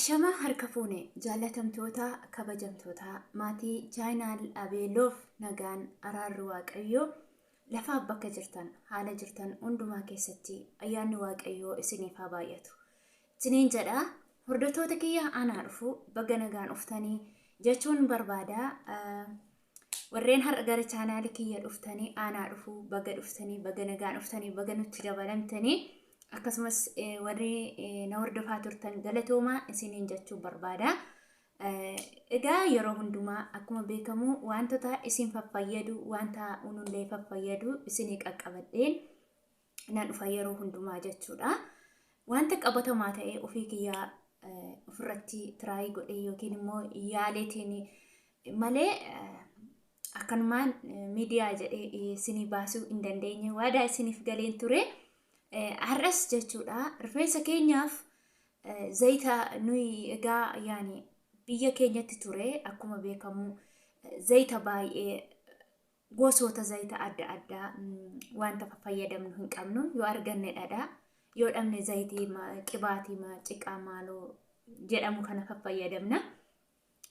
Ashama harka fuune jaallatamtoota kabajamtoota maatii chaayinaal Abeeloof, nagaan araarri Waaqayyoo lafaaf bakka jirtan haala jirtan hundumaa keessatti ayyaanni Waaqayyoo isiniif haa baay'atu. Isiniin jedha, hordoftoota kiyya anaa dhufu, baga nagaan dhuftanii jechuun barbaada. Warreen har'a gara chaanaalii kiyya dhuftanii aanaa dhufu, baga dhuftanii, baga nagaan dhuftanii, baga nutti dabalamtanii. Akkasumas warri na hordofaa turtan galatoomaa isiniin jechuun barbaada. Egaa yeroo hundumaa akkuma beekamu wantoota isin faffayyadu, wanta unullee faffayyadu isinii qaqqabadheen nan dhufa yeroo hundumaa jechuudha. Wanta qabatamaa ta'e ofii kiyyaa ofirratti tiraayii godhee yookiin immoo yaaleetiin malee akkanumaan miidiyaa jedhee isinii baasuu hin dandeenye, waadaa isiniif galeen ture. Har'as jechuudha, rifeensa keenyaaf zayita nuyi egaa yaani biyya keenyatti ture akkuma beekamu zayita baay'ee, gosoota zayita adda addaa wanta fayyadamnu hin qabnu. Yoo arganne dhadhaa, yoo dhabne zayitii qibaatii ciqaa maaloo jedhamu kana fayyadamna.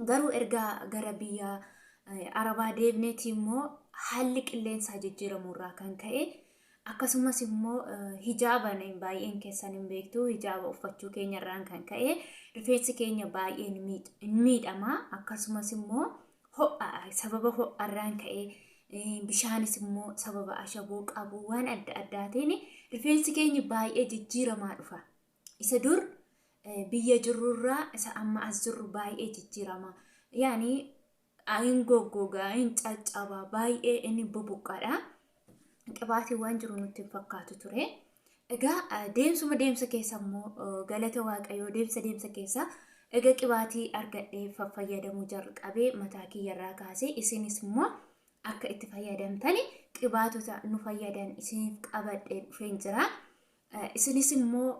Garuu erga gara biyya Arabaa deemneeti immoo haalli qilleensaa jijjiiramu irraa kan ka'e, akkasumas immoo hijaaba baay'een keessan hin beektu, hijaaba uffachuu keenya irraan kan ka'e rifeensi keenya baay'een hin miidhama. Akkasumas immoo ho'a, sababa ho'arraan ka'e, bishaanis immoo sababa ashaboo qabu, waan adda addaatiin rifeensi keenya baay'ee jijjiiramaa dhufa. Isa dur biyya jirrurraa isa amma as jirru baay'ee jijjiirama. Yaani hin goggogaa, hin caccabaa, baay'ee inni bubuqqadha. Qibaatiin waan jiru nutti hin fakkaatu ture. Egaa deemsuma deemsa keessa immoo, galata Waaqayyoo, deemsa deemsa keessa egaa qibaatii argadhee fayyadamuu jalqabee mataa kiyyarraa kaasee isinis immoo akka itti fayyadamtani qibaatota nu fayyadan isiniif qabadhee dhufeen jira. Isinis immoo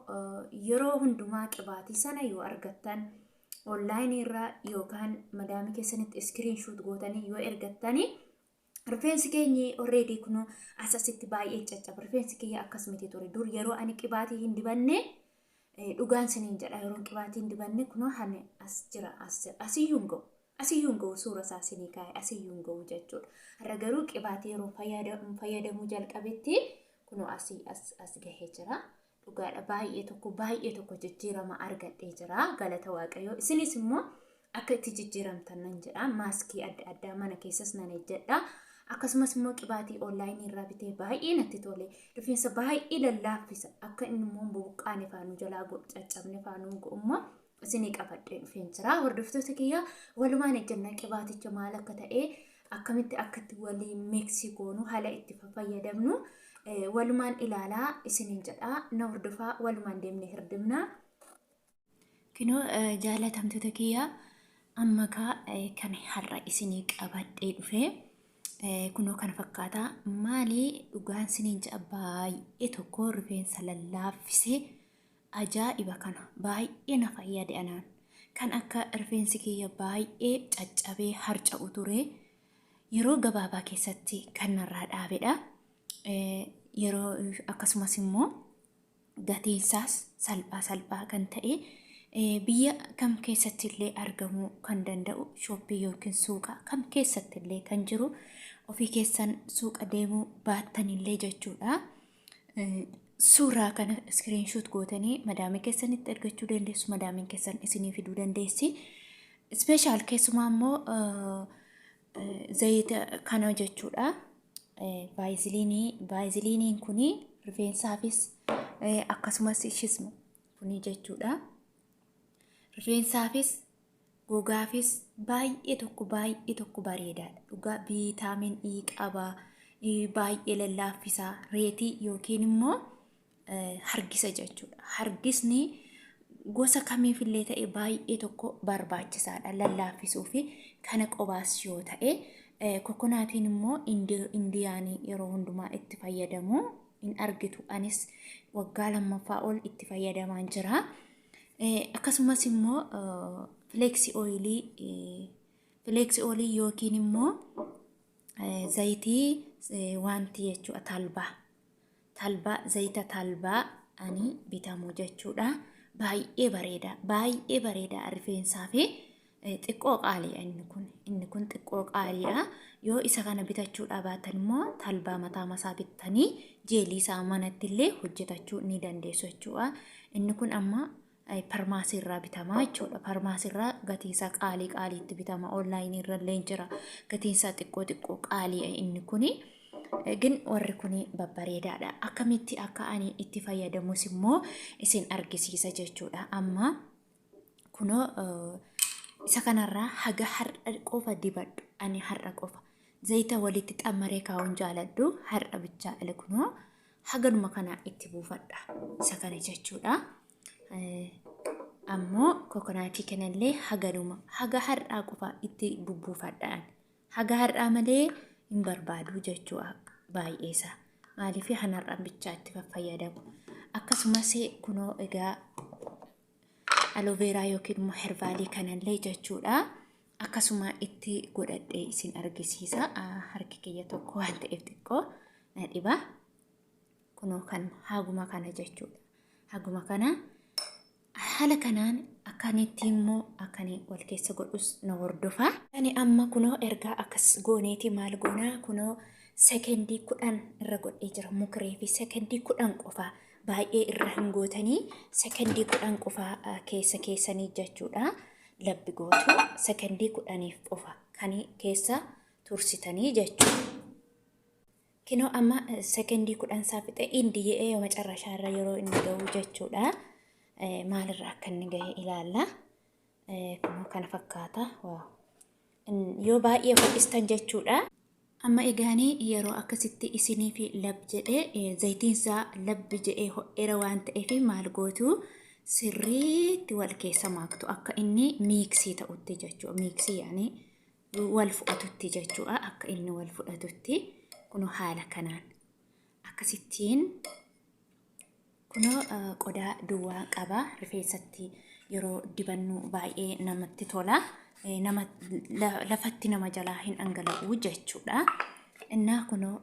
yeroo hundumaa qibaatii sana yoo argattan onlaayinii irraa yookaan madaamii keessanitti iskiriin shuut gootanii yoo ergattanii, rifeensi keenyi already kunoo as asitti baay'ee caccaba. Rifeensi kiyya akkas miti ture dur yeroo ani qibaatii hin dibanne. Dhugaan siniin jedha, yeroo qibaatii hin dibanne kunoo hani as jira, as jira, asiyyuu hin ga'u. Asiyyuu hin ga'u, suura isaa sinii kaa'e, asiyyuu hin ga'u jechuudha. Har'a garuu qibaatii yeroo fayyadamuu jalqabetti kunoo asii as as gahee jira. Dhugaadha, baay'ee tokko baay'ee tokko jijjiirama argadhee jira. Galata Waaqayyoo. Isinis immoo akka itti jijjiiramtan nan jedha. Maaskii adda addaa mana keessas nan hojjedha. Akkasumas immoo qibaatii onlaayinii irraa bitee baay'ee natti tole. Rifeensa baay'ee lallaaffisa. Akka inni immoo bubuqqaane faanuu jalaa godhu, caccabne faanuu godhu immoo isinii qabadhee dhufeen jira. Hordoftoota kiyya, walumaan ejjenna. Qibaaticha maal akka ta'e, akkamitti akka itti waliin miiksii goonu, haala itti fayyadamnu walumaan ilaalaa isiniin jedha. Na hordofaa, walumaan deemnee hirdimna. Kinoo jaalatamtoota kiyya, amma kaa kan har'a isinii qabadhee dhufe kunoo kana fakkaata. Maali, dhugaan isiniin jedha, baay'ee tokko rifeensa lallaaffisee ajaa'iba. Kana baay'ee na fayyade anaan. Kan akka rifeensi kiyya baay'ee caccabee harca'u ture yeroo gabaabaa keessatti kan narraa dhaabedha. Yeroo akkasumas immoo gatiinsaas salphaa salphaa kan ta'e, biyya kam keessatti illee argamuu kan danda'u, shooppii yookiin suuqa kam keessatti illee kan jiru, ofii keessan suuqa deemuu baattanillee jechuudha. Suuraa kana iskiriinshuut gootanii madaamii keessanitti ergachuu dandeessu, madaamiin keessan isinii fiduu dandeessi. Special keessumaa immoo zayita kana jechuudha. Vaayiziliinii, vaayiziliiniin kuni rifeensaafis akkasumas shisma kuni jechuudha. Rifeensaafis gogaafis baay'ee tokko baay'ee tokko bareedaadha. Dhugaa vitamin E qaba. Baay'ee lallaaffisaa, reetii yookiin immoo hargisa jechuudha. Hargisni gosa kamiifillee ta'e baay'ee tokko barbaachisaadha lallaaffisuu fi kana qobaas yoo ta'e. Kokonaatiin immoo Indiyaanii yeroo hundumaa itti fayyadamu hin argitu. Anis waggaa lammaffaa ol itti fayyadamaan jira. Akkasumas immoo flax oilii, flax oilii yookiin immoo zayitii wanti jechuudha, talbaa. Talbaa, zayita talbaa ani bitamu jechuudha. Baay'ee bareeda, baay'ee bareeda rifeensaa fi xiqqoo qaaliidha inni kun. Inni kun xiqqoo qaaliidha. Yoo isa kana bitachuudhaa baatan immoo talbaa mataa masaa bittanii jeelii isaa manatti illee hojjetachuu ni dandeessu jechuudha. Inni kun amma parmaasii irraa bitama jechuudha. Parmaasii irraa gatiin isaa qaalii qaaliitti bitama. Onlaayinii irra illee jira. Gatiin isaa xiqqoo xiqqoo qaaliidha inni kuni. Gin warri kun babbareedaadha. Akkamitti akka ani itti fayyadamus immoo isin argisiisa jechuudha. Amma kunoo isa kanarraa haga har'a qofa dibadhu. Ani har'a qofa. Zayita walitti xammaree kaa'uun jaaladhu. Har'a bichaa ile kunoo haganuma kana itti buufadha. Isa kana jechuudha. Ammoo kokonaatii kanallee haganuma haga har'aa qofa itti bubbuufadha. Haga har'aa malee hin barbaadu jechuudha baay'eesa. Maaliif hanarraan bichaa itti fayyadamu. Akkasumas kunoo egaa aloveeraa yookiin immoo herbaalii kanallee jechuudha. Akkasuma itti godhadhee isin argisiisa. Harki kiyya tokko waan ta'eef xiqqoo na dhiba. Kunoo kan haguma kana jechuudha. Haguma kana haala kanaan akkanitti immoo akkanii wal keessa godhus na hordofa. Ani amma kunoo ergaa akkas gooneeti maal goonaa kunoo sekendii 10 irra godhee jira mukiree fi sekendii 10 qofa baay'ee irra hin gootanii sekendii 10 qofa keessa keessanii jechuudha. Labbi gootu sekendii 10f qofa kan keessa tursitanii jechuudha. Kinoo amma sekendii 10 isaa fixe indi ye'ee yoo macarrashaa irra yeroo inni ga'u jechuudha. Maalirra akka inni ga'e ilaalla. Kunoo kana fakkaata. Yoo baay'ee ho'istan jechuudha. Amma egaanii yeroo akkasitti isiniif lab jedhee zayitiin isaa labbi jedhee ho'eera waan ta'eef maal gootu sirriitti wal keessa maaktu akka inni miiksii ta'utti jechuudha. Miiksii yaani wal fudhatutti jechuudha. Akka inni wal fudhatutti kunoo haala kanaan akkasittiin kunoo qodaa duwwaa qaba. Rifeensatti yeroo dibannu baay'ee namatti tola. Nama lafatti nama jalaa hin dhangala'u jechuudha. Innaa kunoo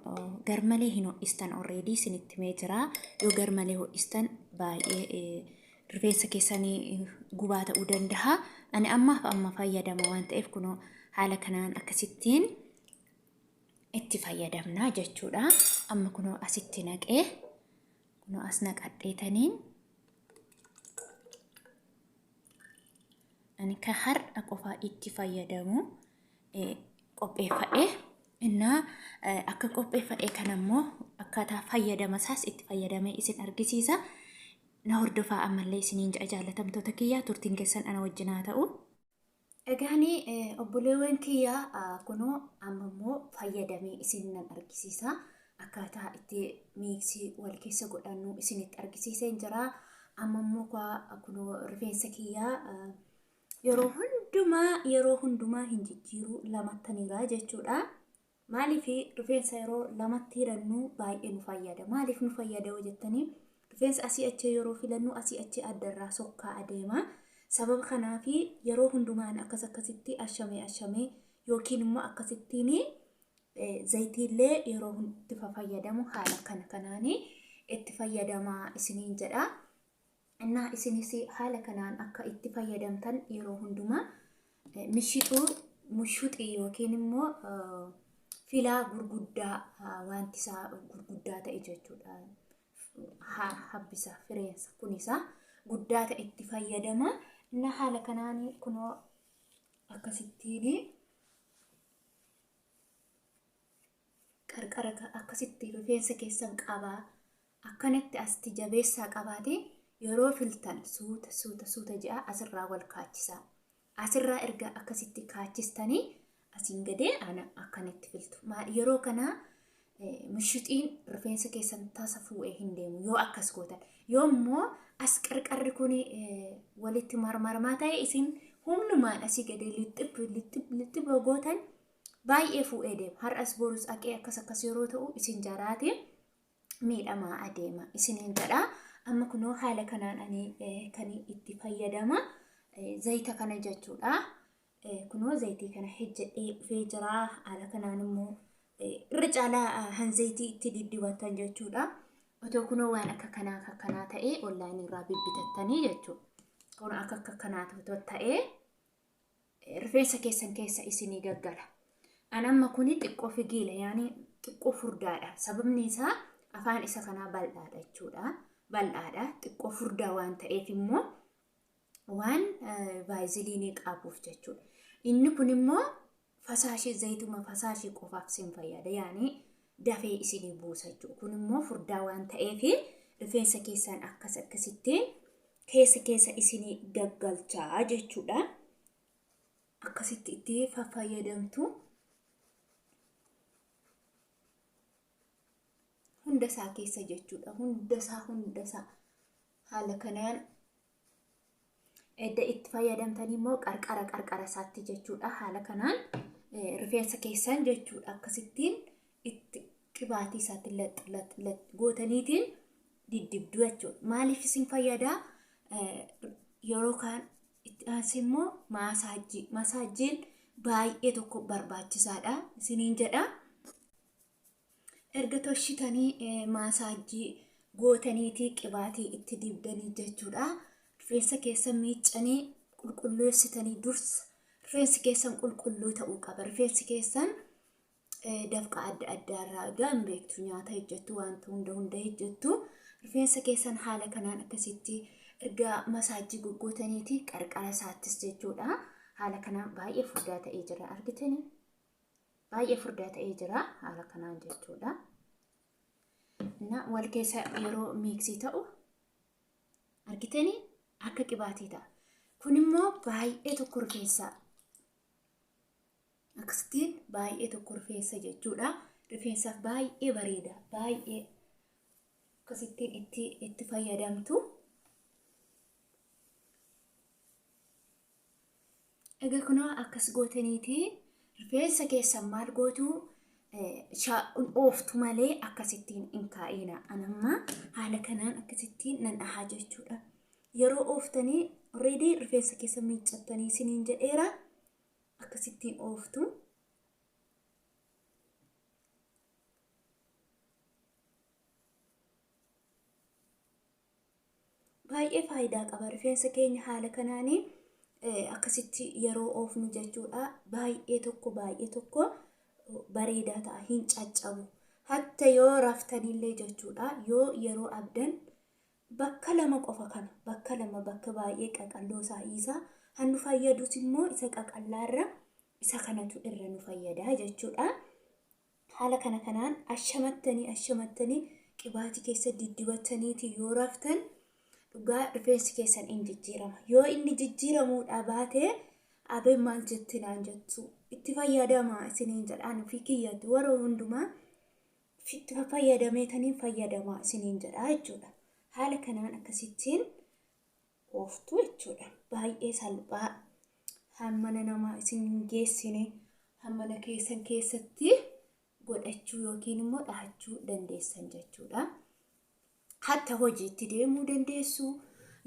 garmalee hin ho'istan already isinitti himee jira. Yoo garmalee ho'istan baay'ee rifeensa keessanii gubaa ta'uu danda'a. Ani ammaaf amma fayyadama waan ta'eef kunoo haala kanaan akkasittiin itti fayyadamna jechuudha. Amma kunoo asitti naqee kunoo as naqadheetaniin ani ka har'a qofaa itti fayyadamu qopheeffadhe. Innaa akka qopheeffadhe kana immoo akkaataa fayyadama isaas itti fayyadamee isin argisiisa. Na hordofaa ammallee isiniin ja'a jaallatamtoota kiyyaa turtiin keessan ana wajjin haa ta'u. Egaani obboleewwan kiyya kunoo amma immoo fayyadamee isin nan argisiisa. Akkaataa itti miiksii wal keessa godhannu isinitti argisiiseen jira. Amma immoo kunoo rifeensa kiyyaa yeroo hundumaa hin jijjiiru lamattaniira jechuudha. Maaliif rifeensa yeroo lamatti hirannu baay'ee nu fayyada. Maaliif nu fayyada yoo jettanii rifeensa asii achi yeroo filannu asii achi addarraa sokkaa adeema. Sababa kanaaf yeroo hundumaan akkas akkasitti ashamee ashamee yookiin immoo akkasittiin zayitiillee yeroo itti fayyadamu haala kana kanaan itti fayyadamaa isiniin jedha. Innaa isinis haala kanaan akka itti fayyadamtan yeroo hundumaa mishixuu mushuxii yookiin immoo filaa gurguddaa wanti isaa gurguddaa ta'e jechuudha. Habbisa fireensa kunisa guddaa ta'e itti fayyadama. Innaa haala kanaan kunoo akkasittiin qarqara akkasitti rifeensa keessan qabaa akkanatti asitti jabeessaa qabaate yeroo filtan suuta suuta suuta ji'a asirraa wal kaachisaa. Asirraa erga akkasitti kaachistanii asiin gadee ana akkanatti filtu. Yeroo kana mishixiin rifeensa keessan tasa fuudhee hin deemu yoo akkas gootan. Yoo immoo as qarqarri kun walitti marmarmaa ta'e isin humnumaan asii gadee lixxib lixxib lixxib gootan baay'ee fuudhee deema. Har'as borus aqee akkas akkas yeroo ta'u isin jaraate miidhamaa adeema isiniin jedha. Amma kunoo haala kanaan ani kan itti fayyadama. Zayita kana jechuudha. Kunoo zayitii kana hojjedhee dhufee jira. Haala kanaan immoo irra caalaa han zayitii itti diddibatan jechuudha. Otoo kunoo waan akka kanaa akka kanaa ta'ee onlaayinii irraa bibbitattanii jechuudha. Kun akka akka kanaa otoo ta'ee rifeensa keessan keessa isinii gaggala. An amma kuni xiqqoo figiila yaani xiqqoo furdaadha. Sababni isaa afaan isa kanaa bal'aadha jechuudha. Bal'aadha. Xiqqoo furdaa waan ta'eef immoo waan vaayiziliinii qabuuf jechuudha. Inni kun immoo fasaashii zayituma fasaashii qofaaf sin fayyada yaani dafee isinii buusa jechuudha. Kun immoo furdaa waan ta'eef rifeensa keessan akkas akkasittiin keessa keessa isinii gaggalchaa jechuudha. Akkasitti itti fayyadamtu. Hunda isaa keessa jechuudha. Hunda isaa hunda isaa haala kanaan edda itti fayyadamtanii immoo qarqara qarqara isaatti jechuudha. Haala kanaan rifeensa keessan jechuudha. Akkasittiin itti qibaatii isaatti lax lax lax gootaniitiin diddibdu jechuudha. Maaliif isin fayyada? Yeroo kaan itti aansee immoo maasaajii. Maasaajjiin baay'ee tokko barbaachisaadha isiniin jedha. Erga toshitanii maasaajjii gootaniitii qibaatii itti dibdanii jechuudha. Rifeensa keessan miiccanii qulqulleessitanii dursa rifeensi keessan qulqulluu ta'uu qaba. Rifeensi keessan dafqa adda addaa irraa egaa hin beektu nyaata hojjettu wanta hunda hunda hojjettu rifeensa keessan haala kanaan akkasitti erga masaajjii goggootaniiti qarqara isaattis jechuudha. Haala kanaan baay'ee furdaa ta'ee jira argitanii baay'ee furdaa ta'ee jira haala kanaan jechuudha. Na wal keessa yeroo miiksii ta'u argitanii akka qibaatii ta'a. Kun immoo baay'ee tokko rifeensa akkasittiin baay'ee tokko rifeensa jechuudha. Rifeensaaf baay'ee bareeda. Baay'ee akkasittiin itti itti fayyadamtu. Egaa kunoo akkas gootaniiti rifeensa keessan maal gootu ooftu malee akkasittiin hin kaa'ina. Anamma haala kanaan akkasittiin nan dhahaa jechuudha. Yeroo ooftanii already rifeensa keessa miiccattanii isiniin jedheera. Akkasittiin ooftu. Baay'ee faayidaa qaba rifeensa keenya haala kanaanii akkasitti yeroo oofnu jechuudha. Baay'ee tokko baay'ee tokko bareedaa ta'a hin caccabu. Hatta yoo raftanillee jechuudha yoo yeroo abdan bakka lama qofa kana bakka lama bakka baay'ee qaqalloo isaa isaa han nu fayyadus immoo isa qaqallaarra isa kanatu irra nu fayyada jechuudha. Haala kana kanaan ashamattanii ashamattanii qibaatii keessa diddibataniiti yoo raftan dhugaa rifeensi keessan in jijjiirama. Yoo inni jijjiiramuudhaa baate abeen maal jetti naan jettu itti fayyadama isiniin jedhaan fi kiyyatti warra hundumaa itti fayyadameetaniin fayyadamaa isiniin jedha jechuudha. Haala kanaan akkasittiin ooftu jechuudha. Baay'ee salphaa hammana namaa isin hin geessine hammana keessan keessatti godhachuu yookiin immoo dhahachuu dandeessan jechuudha. Hatta hojiitti deemuu dandeessu.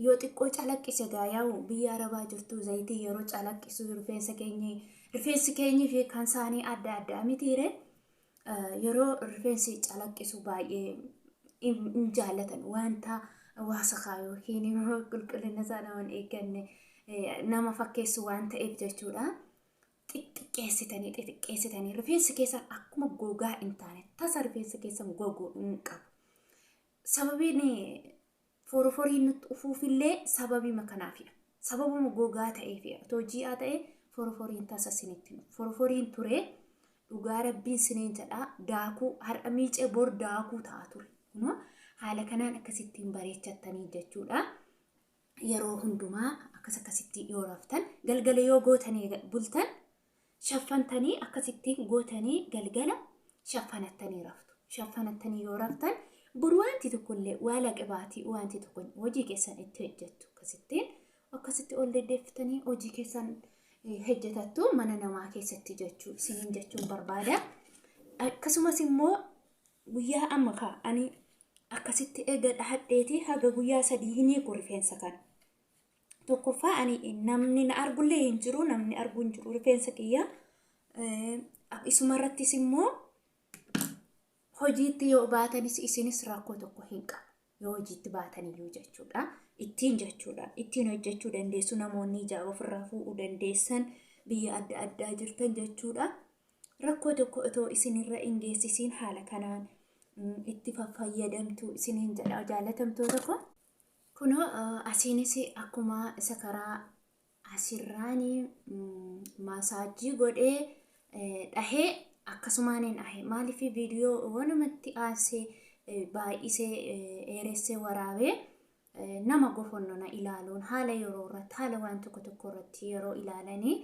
Yoo xiqqoo calaqqise gaa yaa'u biyya arabaa jirtu zayitii yeroo calaqqisu rifeensa keenyi rifeensi keenyii fi kan isaanii adda addaa mitiire yeroo rifeensi calaqqisu baay'ee hin jaallatan wanta waasakaa yookiin immoo qulqullina isaa nama hin eegganne nama fakkeessu waan ta'eef jechuudha. Xixiqqeessitanii xixiqqeessitanii rifeensi keessan akkuma gogaa hin taane tasa rifeensa keessan goguu hin qabu. Sababiin foroforiin nutti dhufuufillee sababiima kanaafidha. Sababuma gogaa ta'eefidha. Otoo ji'aa ta'e foroforiin tasa isinitti hin dhufu. Foroforiin ture dhugaa rabbiin siniin jedha daakuu har'a miicee bor daakuu ta'a ture. Kunoo haala kanaan akkasittiin bareechattanii jechuudha. Yeroo hundumaa akkas akkasitti yoo raftan galgala yoo gootanii bultan shaffantanii akkasittiin gootanii galgala shaffanattanii raftu. Shaffanattanii yoo raftan boru wanti tokkollee waala qibaatii wanti tokko hojii keessan itti hojjettu akkasittiin akkasitti ol deddeeftanii hojii keessan hojjetattu mana namaa keessatti jechuu isiniin jechuun barbaada. Akkasumas immoo guyyaa amma kaa ani akkasitti eega dhahadheetii haga guyyaa 3 hin hiiku rifeensa kana. Tokkoffaa ani namni na argullee hin jiru namni argu hin jiru rifeensa kiyya. Isumarrattis immoo Hojiitti yoo baatanis isinis rakkoo tokko hin qabu. Yoo hojiitti baataniyyuu jechuudha. Ittiin jechuudha. Ittiin hojjechuu dandeessu, namoonni ijaa ofirraa fuudhuu dandeessan biyya adda addaa jirtan jechuudha. Rakkoo tokko otoo isinirra hin geessisiin haala kanaan itti fayyadamtu isiniin jedha, jaalatamtoota koo. Kunoo asiinis akkuma isa karaa asirraanii maasaajii godhee dhahee akkasumaan hin dhahe. Maaliif viidiyoo wanumatti aansee baay'isee dheeressee waraabee nama gofonnona ilaaluun haala yeroo irratti, haala waan tokko tokko irratti yeroo ilaalanii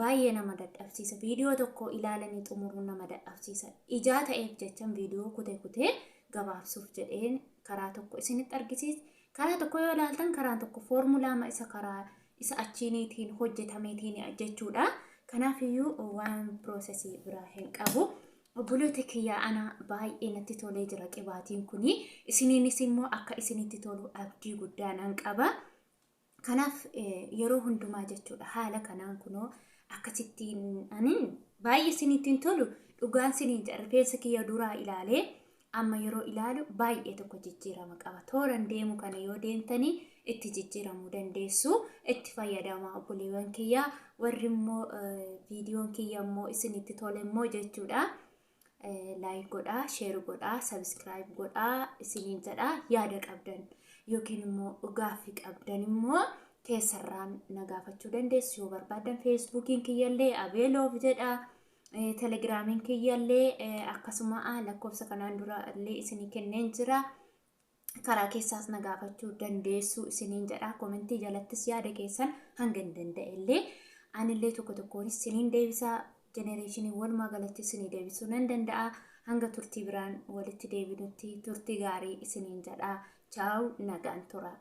baay'ee nama dadhabsiisa. Viidiyoo tokko ilaalanii xumuruun nama dadhabsiisa. Ijaa ta'eef jechan viidiyoo kutee kutee gabaabsuuf jedheen karaa tokko isinitti argisiisa. Karaa tokko yoo ilaaltan, karaan tokko foormulaama isa karaa isa achiiniitiin hojjetameetiin jechuudha. Kanaafiyyuu waan piroosesii biraa hin qabu. Obboloota kiyyaa, ana baay'ee natti tolee jira qibaatiin kuni. Isiniinis immoo akka isinitti tolu abdii guddaa nan qaba. Kanaaf yeroo hundumaa jechuudha haala kanaan kunoo akkasittiin ani baay'ee isinitti hin tolu, dhugaan isiniin jedha. Rifeensa kiyya duraa ilaalee amma yeroo ilaalu baay'ee tokko jijjiirama qaba. Tooran deemu kana yoo deemtanii itti jijjiiramuu dandeessu. Itti fayyadamaa, obboleewwan kiyyaa. Warri immoo viidiyoon kiyya immoo isinitti tole immoo jechuudha, like godhaa, share godhaa, subscribe godhaa isiniin jedha. Yaada qabdan yookiin immoo gaaffii qabdan immoo keessarraan na gaafachuu dandeessu yoo barbaadan. Feesbuukiin kiyyallee Abeeloof jedha. Telegiraamiin kiyyallee akkasuma, lakkoofsa kanaan dura illee isinii kenneen jira. Karaa keessaas na gaafachuu dandeessu isiniin jedha. Komentii jalattis yaada keessan hanga hin danda'e illee anillee tokko tokkoonis isiniin deebisaa. Jenereeshinii walumaa galatti isinii deebisuu nan danda'a. Hanga turtii biraan walitti deebinutti turtii gaarii isiniin jedha. Chaawu, nagaan tura.